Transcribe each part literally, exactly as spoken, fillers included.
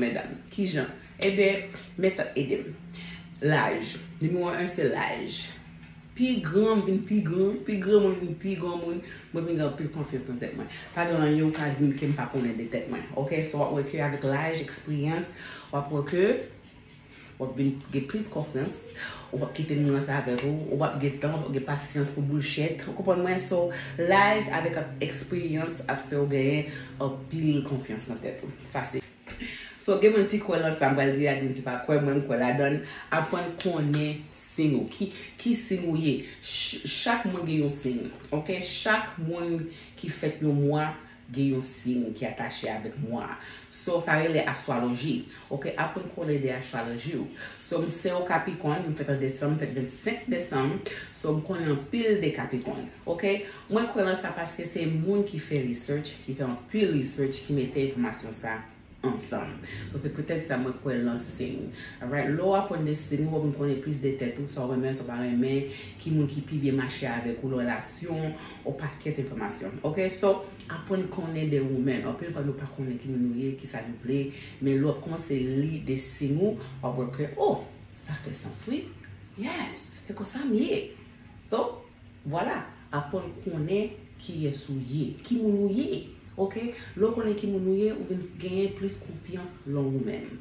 Medam, kijan? Ebyen, men sa k ede m. Laj. Nimewo en se laj. Pi gran m vin pi gran, pi gran moun vin pi gran moun, mwen vin gen anpil konfyans nan tèt mwen. Pa gen anyen ou ka di m ke m pa konnen de tèt mwen. Oke, so w ap wè ke avèk laj, eksperyans, w ap wè ke w ap vin gen plis konfyans, ou p ap kite moun ranse avèk ou, ou p ap gen tan, ou p ap gen pasyans pou bullshit. Ou konprann mwen? So, laj avèk eksperyans ap fè w genyen anpil konfyans nan tèt ou. Sa se So, gen moun ki kwè lan sa, m pral di a, gen moun ki pa kwè, mwen m kwè ladan l. Aprann konnen siy ou. Ki, ki siy ou ye? Ch- chak moun gen yon siy. Oke? Chak moun ki fèt yon mwa gen yon siy ki atache avèk mwa a. So, sa rele astwaloji. Oke? Aprann konnen de astwaloji ou. So, m se yon Kapikòn, m fèt an desanm, m fèt vennsenk desanm. So, m konnen anpil de Kapikòn. Oke? Mwen kwè lan sa paske se moun ki fè research, ki fè anpil research, ki mete enfòmasyon sa ansanm. So, se poutèt sa mwen kwè lan siy. Alright, lè w aprann de siy ou, w ap vin konnen plis de tèt ou, sa w renmen, sa w pa renmen, ki moun ki pi byen mache avèk ou, nan relasyon, yon pakèt enfòmasyon. Oke? So, aprann konnen de ou menm. Anpil fwa, nou pa konnen ki moun nou ye, ki sa nou vle, men lè w ap kòmanse li de siy ou, w ap wè ke, oh, sa fè sans, wi. Yes, se konsa m ye. So, vwala, aprann konnen kiyès ou ye, ki moun ou ye. Oke? Lè w konnen ki moun ou ye, ou vin genyen plis konfyans lan ou menm.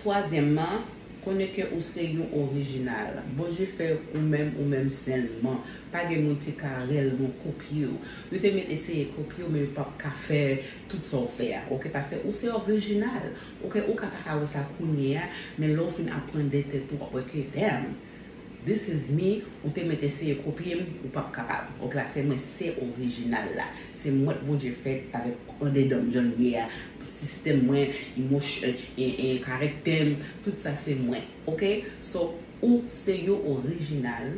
Twazyèmman, konnen ke ou se yon orijinal. Bondye fè ou menm, ou menm sèlman. Pa gen moun ki ka reyèlman kopye w. Yo te mèt eseye kopye w, men yo p ap ka fè tout sa w fè a. Oke? Paske ou se orijinal. Oke? Ou ka pa ka wè sa kounye a, men lè w fin aprann de tèt ou, w ap wè ke, damn, this is me, ou te mèt eseye kopye m, ou p ap kapab. Oke, paske mwen se orijinal la. Se mwen k Bondye fè avèk andedan m, jan m ye a, sistèm mwen, emotion, e, e, karaktè m, tout sa se mwen. Oke? So, ou se yon orijinal,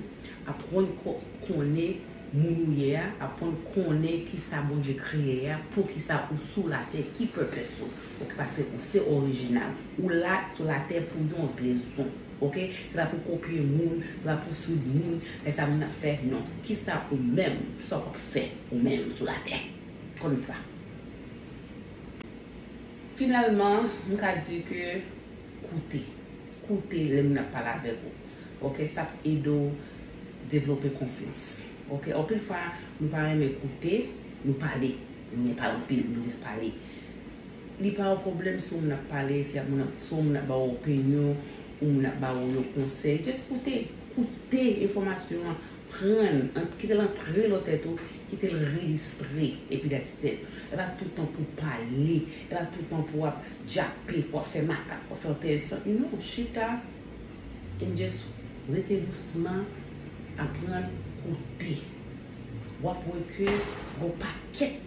aprann ko- konnen moun ou ye a, aprann konnen kisa Bondye kreye a, poukisa ou sou latè, ki purpose ou. Oke, paske ou se orijinal. Ou la sou latè pou yon rezon. Oke? Se pa pou kopye moun, se pa pou swiv moun, men sa moun ap fè, non. Kisa ou menm, sa w ap fè ou menm sou latè? Konn sa. Finalman, m ka di ke koute. Koute lè moun ap pale avèk ou. Oke, sa ap ede w devlope konfyans. Oke, anpil fwa, nou pa renmen koute, nou pale. Nou renmen pale anpil, nou jis pale. Li pa yon pwoblèm si yon moun ap pale, si yon moun ap, si yon moun ap ba w opinyon, ou moun ap ba w yon konsèy. Just koute, koute enfòmasyon an, pran l, an- kite l antre nan tèt ou, kite l rejistre, epi that's it. E pa tout tan pou pale, e pa tout tan pou w ap djape, pou w ap fè makak, pou w ap fè entèresan. Non, chita and just rete dousman, aprann koute. W ap wè ke gon pakèt,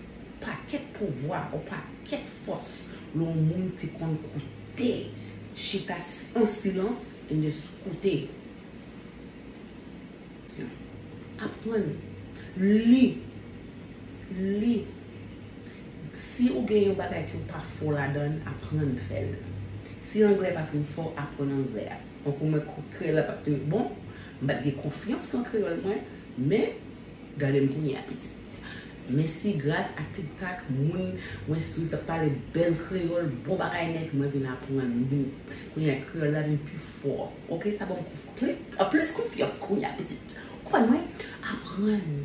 pakèt pouvwa, yon pakèt fòs nan yon moun ki konn koute. Chita s- an silans and just koute. Aprann. Li. Li. Si ou gen yon bagay ke w pa fò ladan l, aprann fè l. Si anglè pa fin fò, aprann anglè a. Tankou mwen, kreyòl la pa t fin bon, m pa t gen konfyans nan kreyòl mwen, men gade m kounye a, pitit. Men si gras a TikTok, moun mwen swiv t ap pale bèl kreyòl, bon bagay nèt, mwen vin aprann. M vin, kounye a, kreyòl la vin pi fò. Oke, sa ban m konf- pli- plis konfyans kounye a, pitit. Ou konprann mwen? Aprann.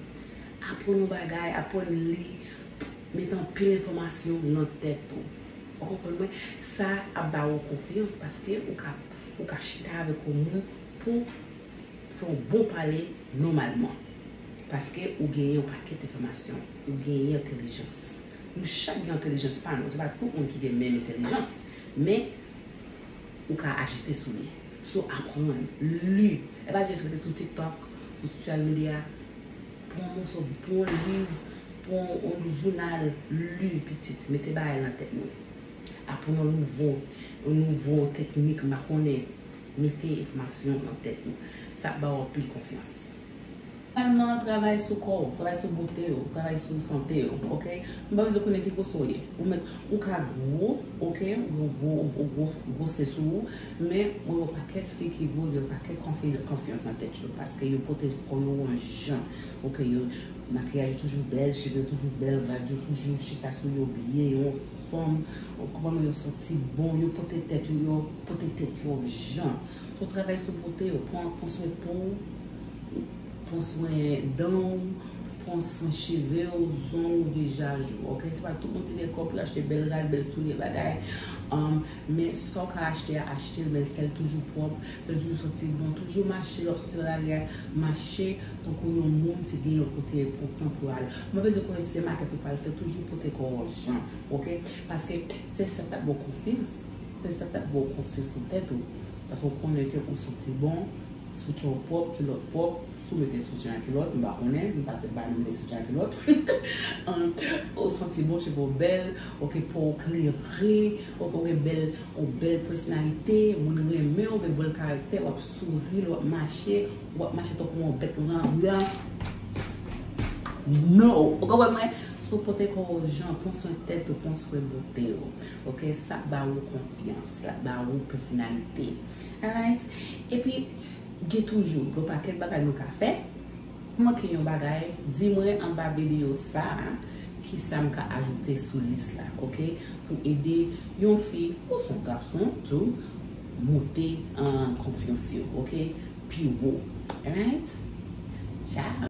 Aprann yon bagay, aprann li, mete anpil enfòmasyon nan tèt ou. Ou konprann mwen? Sa ap ba ou konfyans paske ou ka, ou ka chita avèk yon moun pou fè yon bon pale nòmalman. Paske ou genyen yon pakèt enfòmasyon, ou genyen entèlijans. Nou chak gen entèlijans pa nou. Se pa tout moun ki gen menm entèlijans, men ou ka ajite sou li. So, aprann, li. E pa jis rete sou TikTok, sou sosyal medya. Pran yon moso, pran yon liv, pran yon jounal, li, pitit. Mete bagay nan tèt nou. Aprann yon nouvo, yon nouvo teknik, m pa konnen. Mete enfòmasyon nan tèt nou. Sa ap ba w anpil konfyans. Finalman, travay sou kò w, travay sou bote w, travay sou sante w, ok? M pa bezwen konnen ki gwosè w ye. Ou mèt, ou ka gwo, ok? Ou gwo, ou gwo, gwosè sou ou, men mwen wè pakèt fi ki gwo, gen pakèt konfi-, konfyans nan tèt yo, paske yo pote kò yo yon jan, ok? Yo, makiyaj yo toujou bèl, cheve yo toujou bèl, rad yo toujou chita sou yo byen, yo anfòm, ou konprann, yo santi bon, yo pote tèt yo, yo pote tèt yo yon jan. So, travay sou bote w, pran, pran swen po w, pran swen dan w, pran swen cheve w, zong w, vizaj ou, ok? Se pa tout moun ki gen kòb pou achte bèl rad, bèl soulye, bagay. Um, men sa w ka achte a, achte l, men fè l toujou pwòp, fè l toujou santi bon, toujou mache, lè w ap soti nan lari a, mache tankou yon moun ki gen yon kote enpòtan pou al. Mwen bezwen konnen si se makèt ou pral fè, toujou pote kò w jan, ok? Paske se sa k ap ba w konfyans, se sa k ap ba w konfyans nan tèt ou. Paske w konnen ke ou santi bon, soutyen w pwòp, kilòt pwòp, si w mete soutyen ak kilòt, m pa konnen, m pase ba nou mete soutyen ak kilòt. An, ou santi bon, cheve w bèl, ok, po w klere, ok, ou gen bèl, ou bèl pèsonalite, moun renmen w, gen bèl karaktè, w ap souri, lè w ap mache, w ap mache tankou yon bèt nan lari a. No! Ou konprann mwen? Si w pote kò w jan, pran swen tèt ou, pran swen bote w. Ok? Sa ba ou konfyans, sa ba ou pèsonalite. Alright? Epi, gen toujou, gen pakèt bagay nou ka fè. Manke yon bagay, di mwen anba videyo sa a, kisa m ka ajoute sou lis la, ok? Pou ede yon fi, ou se yon gason tou, monte an konfyans yo, ok? Pi wo. Alright? Ciao!